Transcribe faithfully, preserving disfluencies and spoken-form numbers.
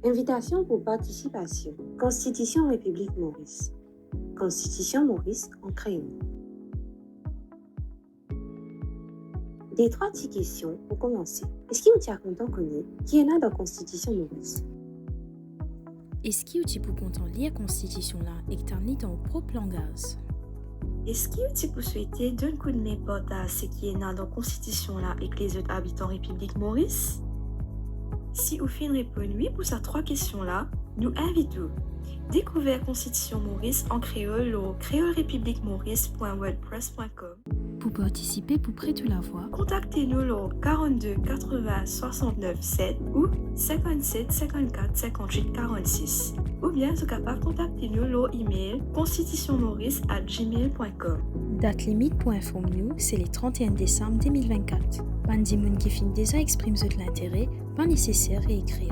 Invitasion pou partisipasion. Konstitision Repiblik Moris. Konstitision Moris an kreol. De trwa ti kestion pou komanse. Eski ou ti a kontan kone ki ena dan Konstitision Moris? Eski ou ti pou kontan lir Konstitision la ek tann li dan ou prop langaz? Eski ou ti pou swete donn koudme partaz seki ena dan Konstitision la ek lezot abitan Repiblik Moris? Si ou finn reponn wi pou sa trwa kestion la, nou invit ou dekouver Konstitision Moris an kreol lor creolerepiblikmoris.wordpress.com. Pou partisipe, pou pret ou lavwa, kontakte nou lor quarante-deux quatre-vingts soixante-neuf sept ou cinquante-sept cinquante-quatre cinquante-huit quarante-six, oubien zot kapav kontakte nou lor email constitutionmoris at gmail point com. Dat limit pou inform nou se le trente et un desam deux mille vingt-quatre. Bann dimoun ki finn deza exprim zot lintere, pa neseser reekrir.